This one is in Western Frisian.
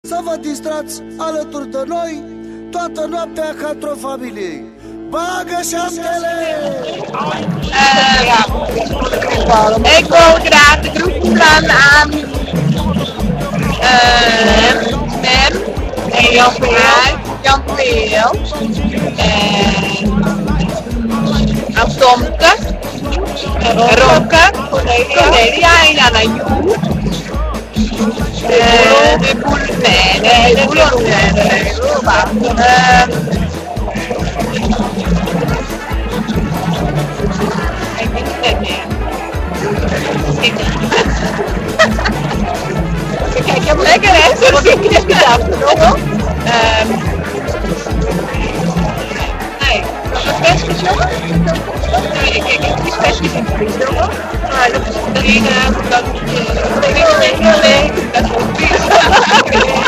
Să vă distrați alături de noi toată noaptea ca într-o familie. Bagă șaptele! Ik wol graach de groeten dwaan aan mem en Jan Jan Peel en aan Tomke en Romke, Cornelia en aan Ajoe. De boer, nee, nee, de boer, nee, nee, Ik weet het net meer. Ik heb lekker hè, zo'n Nee, wat best jongen? Nee, ik kies best in het Fries, jongen. Maar dat is de ene, dat is heel leuk, dat is